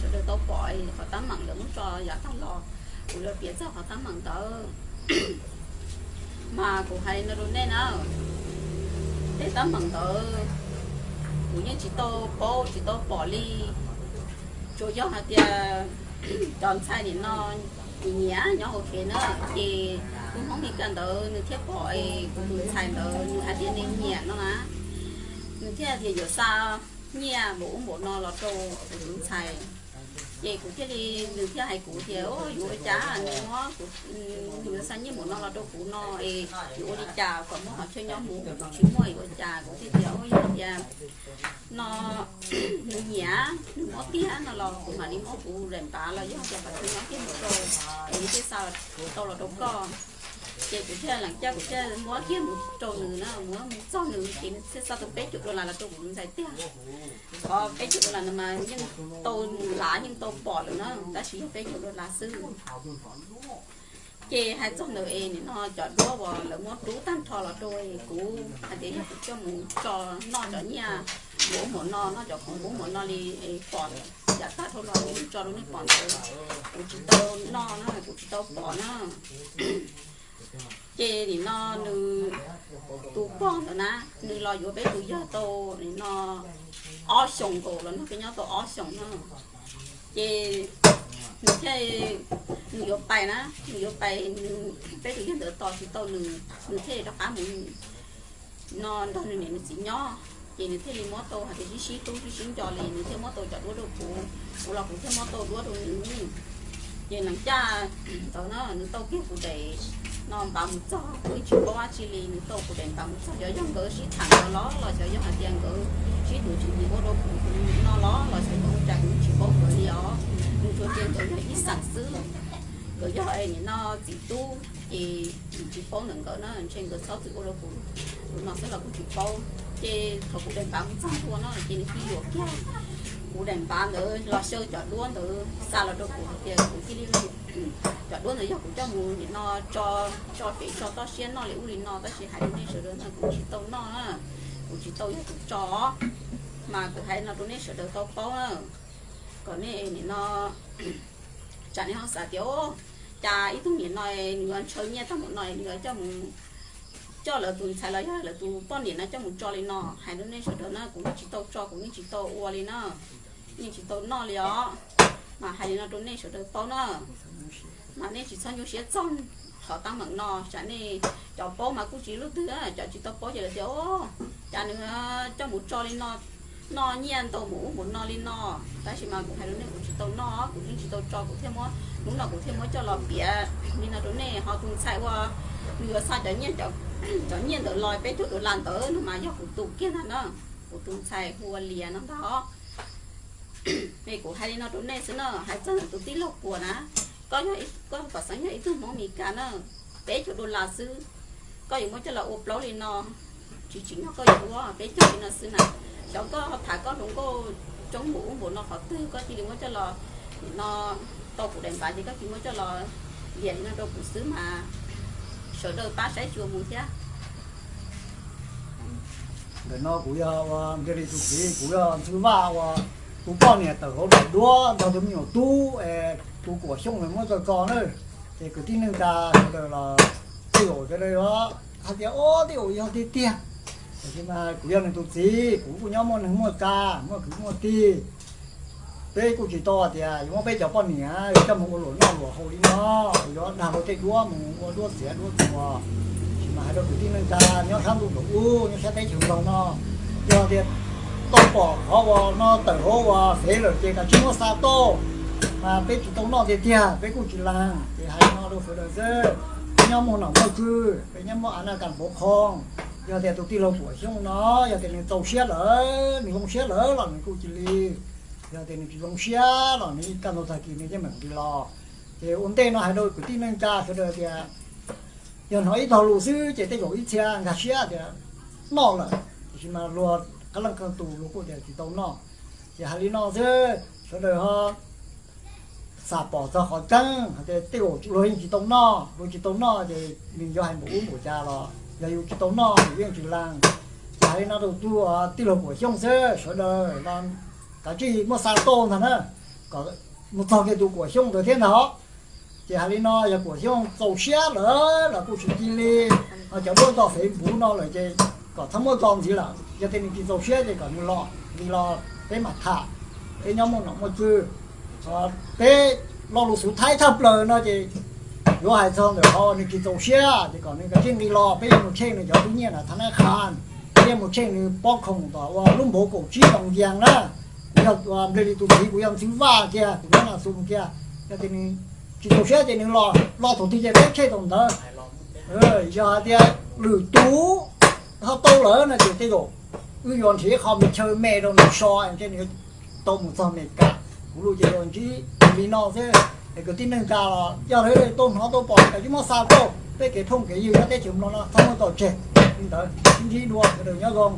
sawv daws tau pom qhov teeb meem lawv muab tso yav tag los, kuv yuav piav txog qhov teeb meem ntawd. Mas kuv hais li no rau nej na, tej teeb meem ntawd kuv yeej tsis tau paub tsis tau pom li. Tsuas yog hais tias cov ntxhais nim no nyiam nyiam nyob hauv kev na, ces tus Hmoob Mes Kas ntawd nws thiaj pom es kuv tus ntxhais ntawd nws hais tias nws nyiam no na, nws thiaj tias yuav xa nyiaj npaum ub npaum no los rau kuv tus ntxhais. Ces kuv thiaj li, nws thiaj hais kuv tias, yuav ua cas nws muab kuv, nws yuav xa nyiaj npaum no los rau kuv no es yuav ua li cas kom muaj qhov chaw nyob mus, kuv tsis muaj yuav ua cas. Kuv thiaj tias, yog tias no nws nyiam nws muab tiag no los kuv mam li muab kuv daim npav los yog tias qhov chaw nyob kiag mus rau, es nws thiaj xa tau los rau koj. Ces kuv thiaj lees caj kuv thiaj muab kiag mus rau nws na, muab mus txog nws ces nws thiaj xa tau peb caug dollar los rau kuv tus ntxhais tiag. Qhov peb caug dollar no mas yeej tau lav yeej tau pom lawm na, tab sis yog peb caug dollar xwb. Ces hais txog ntawd es nim no cov duab uas lawv muab rub tag nrho los rau kuv hais tias yog kuv coj mus tso noj cov nyiaj npaum ub npaum no, noj cov khoom npaum ub npaum no li es pom yav tag dhau los tso rau nej pom ntawd, kuv tsis tau noj na, kuv tsis tau pom na. Ces nim no nws tus pog ntawd na, nws los yuav peb tus yawg tau nim no ob xyoos nkaus los nrog peb nyob tau ob xyoos no. Ces nws thiaj, nws yuav pais na, nws yuav pais, peb tus yawg ntawd tos tsis tau nws, nws thiaj rov qab mus no nrog nws niam nws txiv nyob. Ces nws thiaj li muab tau hais tias sib sib hlub sib sib nco li, nws thiaj muab tau cov duab rau kuv, kuv los kuv thiaj muab tau duab rau nws. Ces lees caj ntawd na nws tau kiag kuv daim no npav mus txog, kuv yeej tsis paub dab tsi li, nws tau kuv daim npav mus txog, xyov yog nkawd sib tham ntawd los los xyov yog hais tias nkawd sib tus tsis ua rau kuv no los los xyov yog ua cas kuv yeej tsis paub nkawd li os. Nws tsuas tias nkawd yog ib xeem xwb, nkawd yog nim no txiv tub ces tsis paub ntawm nkawd na, ntshe nkawd txhob txwm ua rau kuv tus no xwb los kuj tsis paub. Ces thaum kuv daim npav mus txog ntua no ces nws cia li yuam kiag kuv daim npav ntawd los xyaw cov duab ntawd xa los rau kuv hais tias kuv cia li, cov duab ntawd yog kuv coj mus nim no tso, tso pem tso toj siab noj li ub li no, tab sis hais rau nej sawv daws no kuv tsis tau noj na, kuv tsis tau yog kuv tso. Mas kuv hais no rau nej sawv daws tau paub na, kom nej nim no tsam nej ho xav tias, cas ib tug niam no nws yuav ntshaw nyiaj tag npaum no nws yuav coj mus, coj lawv tus ntxhais los yog lawv tus poj niam no coj mus tso li no. Hais rau nej sawv daws na, kuv yeej tsis tau tso, kuv yeej tsis tau ua li na, yeej tsis tau noj li os. Mas hais li no rau nej sawv daws paub na, mas nej tsis txhob nyuaj siab txog qhov teeb meem no. Tsam nej cov paub mas kuj tsis lub twg, cov tsis tau paub ces lawv tias, cas nws coj mus tso li no, noj nyiaj ntau mus ub mus no li no. Tab sis mas kuv hais rau nej, kuv tsis tau noj, kuv yeej tsis tau tso, kuv thiaj muab, hnub no kuv thiaj muab coj los piav li no rau nej. Ho tus ntxhais uas nws yuav xa cov nyiaj, cov nyiaj ntawd los peb caug dollar ntawd no mas yog kuv tus kiag ntag na, kuv tus ntxhais hu ua Lias no ntag. Es kuv hais li no rau nej xwb na, hais txog ntawm tus tij laug Puas na, koj yog, koj pom xeeb yog ib tug Hmoob Mes Kas na, peb caug dollar xwb, koj yuav muab coj los ua plaub li no, tsis tsim nyog koj yuav ua peb caug li no xwb na. Xyov koj tham koj hluas nkauj coob npaum ub npaum no qhov twg koj cia li muab coj los, nim no tau kuv daim npav ces koj cia li muab coj los liam li no rau kuv xwb mas, sawv daws pab saib xyuas mus thiab. Ntawm no kuv yog ua ntiag li tus txiv, kuv yog Ntxwg Vaj uas tus poj niam tawm hauv daim duab nrog tus me nyuam tub es tus Kuam Xyooj muab tso tso na. Ces kwv tij neej tsa sawv daws los, tej zaum sawv daws yuav hais tias, o, tej zaum yog tiag tiag. Tiam sis mas kuv yog nws tus txiv, kuv kuj nyob muaj neeg muaj tsa, muaj kwv muaj tij. Peb kuj tsis tau hais tias yuav muab peb cov poj niam coj mus ua luam noj luam haus li no, yuav dag luag tej duab mus ua duab txiav duab txuas. Tiam sis mas hais rau kwv tij neej tsa nyob sab ntuj nraum ub, nyob sab teb chaws Nplog no, yog tias tau pom qhov uas no tawm hauv uas fev lawm ces kav tsij muab xa tuaj. Mas peb tsis tau noj tiag tiag, peb kuj tsis lees, ces hais li no rau sawv daws xwb. Peb nyob muaj nom muaj tswv, peb nyob muaj av naj kas npauv qhoo. Yog tias tus tij laug Kuam Xyooj no, yog tias nws txaus siab lawm, nws zoo siab lawm los nws kuj cia li, yog tias nws tsis zoo siab los nws kaj ntug tag kis nws yeej meem li los. Ces ua ntej no hais rau kwv tij neej tsa sawv daws tias, yog hnov ib tog lus xwb ces tej zaum ib txhia nkag siab tias noj lawm, tiam sis mas luag qee leej qee tus luag kuj tias tsis tau noj. Ces hais li no xwb, sawv daws ho xam pom txog qhov tseeb hais tias tej zaum luag yeej tsis tau noj, luag tsis tau noj ces nws yuav hais npaum ub npaum cas los yog yus tsis tau noj yus yeej tsis lees. Ces hais li no rau tus tij laug Kuam Xyooj xwb, sawv daws los kav tsij muab xa tuaj ntag na. kom mus txog kiag tus Kuam Xyooj ntawd thiab ntag. Ces hais li no yog Kuam Xyooj txaus siab lawm los kuj tsis cia li, ho cov duab ntog Facebook no lawm ces kom txhob muab ntog ntxiv lawm. Yog tias nws tsis txaus siab ces kom nws los, nws los peb mam tham, peb nyob muaj nom muaj tswv. Peb lo lus xub thawj thawj plaws no ces yuav hais txog ntawm qhov nws tsis txaus siab ces kom nws kav tsij nqis los, peb yuav mus check nws cov tub nyiaj na tha nab kha, peb yuav mus check nws pob khoom tom ua lub npav kaum tsib too yas na. Kuv yog, nplog li tus txiv kuv yog ntxhw vaj kiag, kuv nyob na xu kiag. Yog tias nws tsis txaus siab ces nws los, los thaum twg ces peb check thaum ntawd. Yog hais tias lwm tus ho tau lawm no ces tej zaum wb yuav nrhiav qho me chaw me rau nws so, ntshe nws tau mus txog Amelikas. Kuv lus ces yog ntsib li no xwb. Es kwv tij neej tsa los yog lawv tau hnov tau pom ces kav tsij muab xa tuaj, peb kev phooj kev ywg nyob teb chaws Nplog no txhob muab tso tseg. Li ntawd sib ntsib dua, sawv daws nyob zoo.